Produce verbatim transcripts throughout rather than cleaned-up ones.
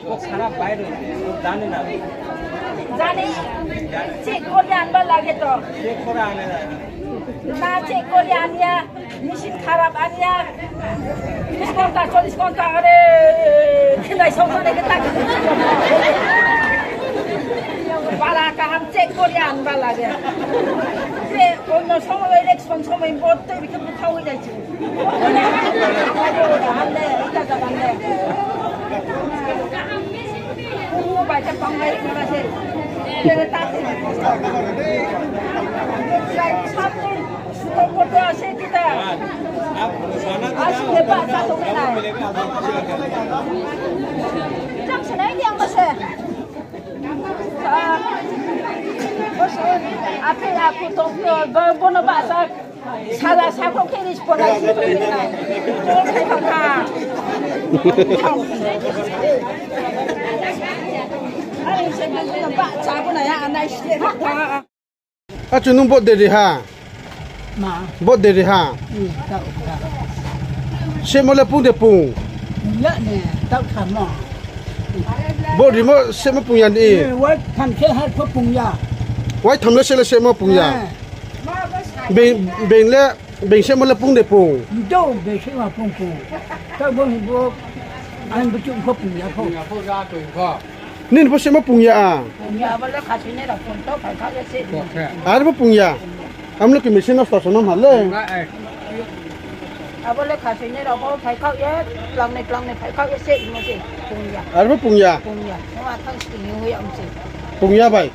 वो खराब बाहर होते हैं, वो जाने ना दे। জানি। চেক করে আনবার লাগে তো। চেক করে আনে না। না চেক করে আনিয়া, মেশিন খারাপ আনিয়া, তিরিশ ঘন্টা, চল্লিশ ঘন্টা, আরে, নাই সব মানে কি তাকে। বালা কাহাম চেক করে আনবার লাগে। যে অন্য সময় ইলেকশন সময় ভোট তো এদিকে কোথাও হয়ে যাচ্ছে। Aphi aku tongphi o, bo-, bono bahcha sala sakhouh khe ri spona si tongphi nai. Tong khe tong kha. Ani se bono bahcha bo nai, anai se tong kha. Achu nung vote de ri ha? Ma. Vote de ri ha? Hmm, tao kha. Semo le pung de pung? Ya ne, tao kha mo. Vote rimo semo pung ya ni? Eh, wai tham se ha pho pung ya. Wai tham le se le semo pung ya. Eh. Beng, beng le, beng semo le pung de pung? Do, beng semo pung pung. Tao bo ni bo, ang bo chung pho pung ya pho. Nini pho semo pung ya a? Pung ya, abo le khasoi nai rao pung to, phai kha ye se. Ar bo pung ya? Am le khe machine no sasao no ma le. Abo le khasoi nai rao pho phai kha ye, tlangnai tlangnai phai kha ye se, mo se, pung ya. Ar bo pung ya? Pung ya. Mo a thang sing ye ya mo se. Pung ya bai?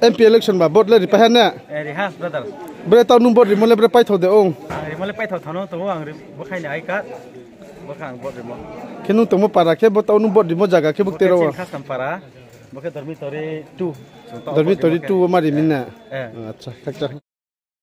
M P election ba vote le ri pai ha ne? Eh, ri ha, brother. Bre tao nung vote rimo le bre paithao de ong? Ang rimo le paithao thano, tong o ang ri-, bo khai ni I card. Bo kha ang vote rimo. Khe nung tongmo para khe bo tao nung vote rimo zaga khe bo khe tei rao? Chini Khasam para. Bo khe dormitory two. Dormitory two wo ma ri mi na? Eh. Acha, khakcha.